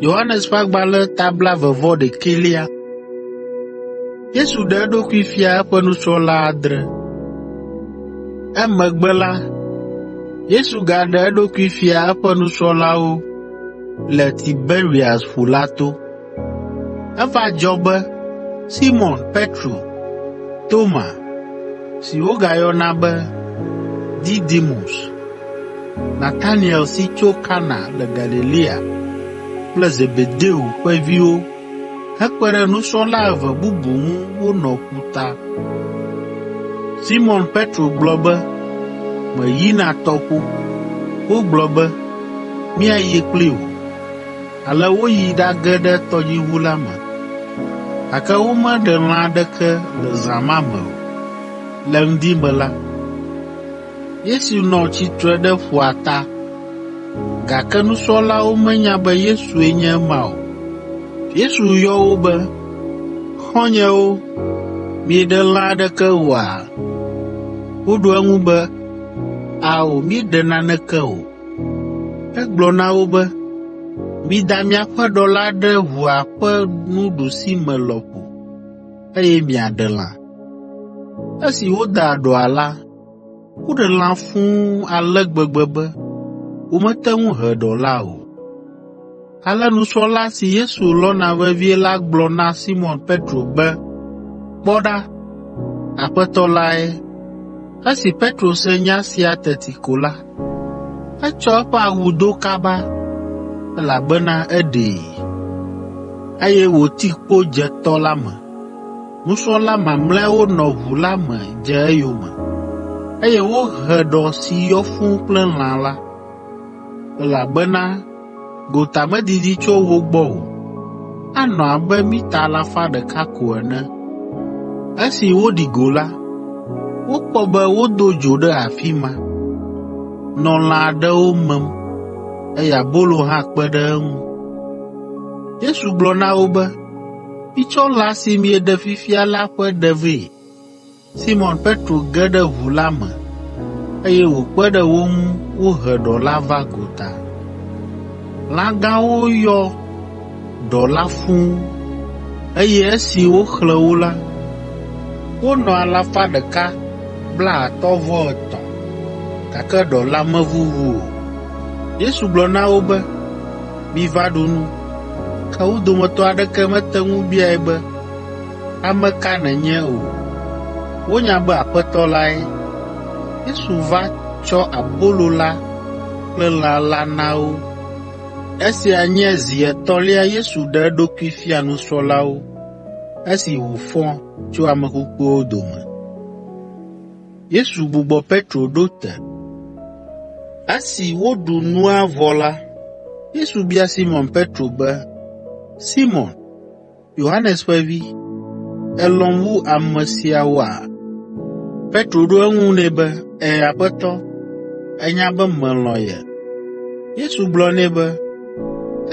Yohanes ƒe agbalẽ ta blaeve-vɔ-ɖekɛlia. Yesu ɖe eɖokui fia eƒe nusrɔ̃la adre. Emegbe la, Yesu gaɖe eɖokui fia eƒe nusrɔ̃lawo le Tiberias ƒu la to. Eva dzɔ be Simɔn Petro, Toma (si wogayɔna be Didimus), Nataniel si tso Kana le Galilea kple Zebedeo ƒe viwo hekpe ɖe nusrɔ̃la eve bubu ŋu wonɔ ƒuta. Simɔn Petro gblɔ be, “Meyina tɔƒo.” Wogblɔ be, “Míayi kpli wò.” Ale woyi ɖage ɖe tɔdziʋu la me, gake womeɖe lã aɖeke le zã ma me o. Le ŋdi me la, Yesu nɔ tsitre ɖe ƒua ta, gake nusrɔ̃lawo menya be Yesue nye ema o. Yesu yɔ wo be, “Xɔ̃nyewo, mieɖe lã aɖeke oa?” Woɖo eŋu be, “Ao, míeɖe naneke o.” Egblɔ na wo be, “Mida miaƒe ɖɔ la ɖe ʋua ƒe nuɖusime lɔƒo, eye miaɖe lã.” Esi woda ɖɔa la, woɖe lã fũu ale gbegbe be womete ŋu he ɖɔ la o. Ale nusrɔ̃la si Yesu lɔ̃na vevie la gblɔ na Simɔn Petro be, “Kpɔ ɖa, Aƒetɔ lae!” Esi Petro se nya sia teti ko la, etsɔ eƒe awu do kaba, elabena eɖee, eye wòti kpo dze tɔ la me. Nusrɔ̃la mamlɛawo nɔ ʋu la me dze eyome, eye wohe ɖɔ si yɔ fũu kple lã la, elabena gota medidi tso wo gbɔ o, anɔ abe mita alafa ɖeka ko ene. Esi woɖi go la, wokpɔ be wodo dzo ɖe afi ma, nɔ lã aɖewo mem, eye abolo hã kpe ɖe eŋu. Yesu gblɔ na wo be, “Mitsɔ lã si mieɖe fifia la ƒe ɖe vɛ.” Simɔn Petro ge ɖe ʋu la me, eye wòkpe ɖe wo ŋu wohe ɖɔ la va gota. Lã gãwo yɔ ɖɔ la fũu, eye esi woxlẽ wo la, wonɔ alafa ɖeka blaatɔ̃-vɔ-etɔ̃, gake ɖɔ la mevuvu o. Yesu gblɔ na wo be, “Miva ɖu nu.” Ke wo dometɔ aɖeke mete ŋu biae be, “Ame ka nènye?” o. Wonya be Aƒetɔ lae. Yesu va tsɔ abolo la kple lã la na wo. Esia nye zi etɔ̃lia Yesu ɖe eɖokui fia nusrɔ̃lawo esi wòfɔ tso ame kukuwo dome. Yesu gbugbɔ Petro ɖo te. Esi woɖu nua vɔ la, Yesu bia Simɔn Petro be, “Simɔn, Yohanes ƒe vi, èlɔ̃m wu ame siawoa?” Petro ɖo eŋu nɛ be, “Ɛ̃, Aƒetɔ, ènya be melɔ̃ ye.” Yesu gblɔ nɛ be,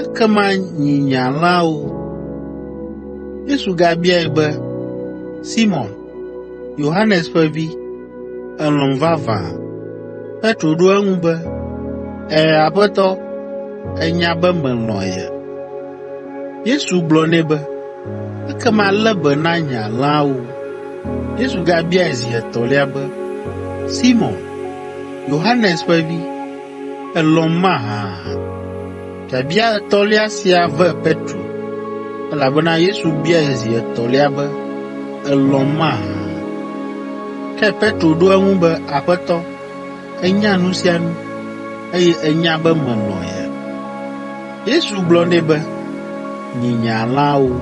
“Ekema nyi nye alẽawo.” Yesu gabiae be, “Simɔn, Yohanes ƒe vi, èlɔ̃m vavã?” Petro ɖo eŋu be, “Ɛ̃, Aƒetɔ, ènya be melɔ̃ ye.” Yesu gblɔ nɛ be, “Ekema lé be na nye alẽawo.” Yesu gabiae zi etɔ̃lia be, “Simɔn, Yohanes ƒe vi, èlɔ̃m mahã?” Biabia etɔ̃lia sia ve Petro, elabena Yesu biae zi etɔ̃lia be, “Èlɔ̃m mahã?” Ke Petro ɖo eŋu be, “Aƒetɔ, ènya nu sia nu, eye ènya be melɔ̃ ye.” Yesu gblɔ nɛ be, “Nyi nye alẽawo.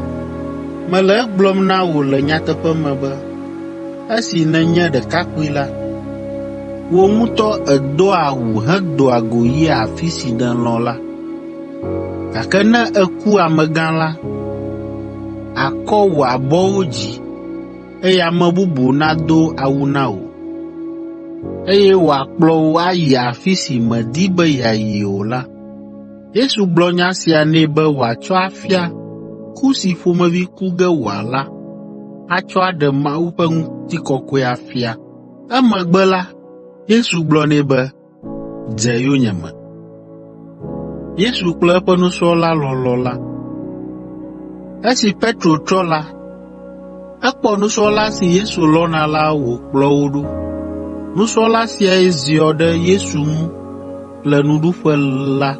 Mele egblɔm na wò le nyateƒe me be, esi nènye ɖekakpui la, wò ŋutɔ èdoa awu hedoa go yia afi si nèlɔ̃ la, gake ne èku amegã la, àkɔ wò abɔwo dzi, eye ame bubu nado awu na wò, eye wòakplɔ wò ayi afi si mèdi be yeayi o la.” Yesu gblɔ nya sia nɛ be wòatsɔ afia ku si ƒomevi ku ge wòala atsɔ aɖe Mawu ƒe ŋutikɔkɔe afia. Emegbe la, Yesu gblɔ nɛ be, “Dze yonyeme.” Yesu kple eƒe nusrɔ̃la lɔlɔ̃ la. Esi Petro trɔ la, ekpɔ nusrɔ̃la si Yesu lɔ̃na la wòkplɔ wo ɖo. Nusrɔ̃la siae ziɔ ɖe Yesu ŋu le nuɖuƒe la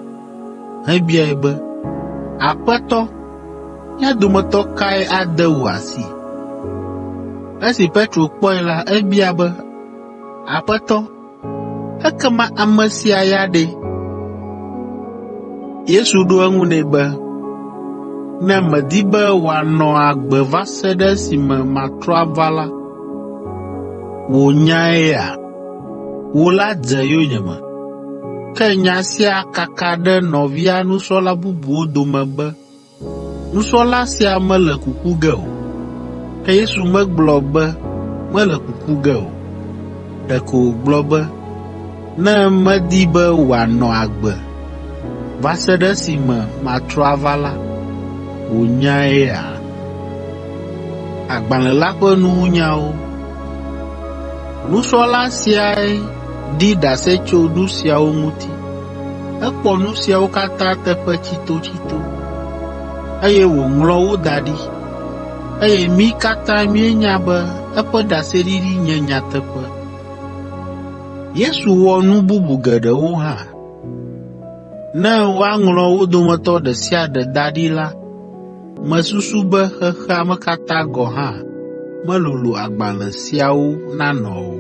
hebiae be, “Aƒetɔ, mía dometɔ kae ade wò asi?” Esi Petro kpɔe la, ebia be, “Aƒetɔ, ekema ame sia ya ɖe?” Yesu ɖo eŋu nɛ be, “Ne medi be wòanɔ agbe va se ɖe esime matrɔ ava la, wò nyaea? Wò la dze yonyeme.” Ke nya sia kaka ɖe nɔvia nusrɔ̃la bubuwo dome be nusrɔ̃la sia mele kuku ge o. Ke Yesu megblɔ be mele kuku ge o. Ɖeko wògblɔ be, “Ne medi be wòanɔ agbe va se ɖe esime matrɔ ava la, wò nyaea?” Agbalẽ la ƒe nuwunyawo. Nusrɔ̃la siae ɖi ɖase tso nu siawo ŋuti. Ekpɔ nu siawo katã teƒe tsitotsito, eye wòŋlɔ wo da ɖi, eye mí katã míenya be eƒe ɖaseɖiɖi nye nyateƒe. Yesu wɔ nu bubu geɖewo hã. Ne woaŋlɔ wo dometɔ ɖe sia ɖe da ɖi la, mesusu be xexea me katã gɔ̃ hã melolo agbalẽ siawo nanɔ o.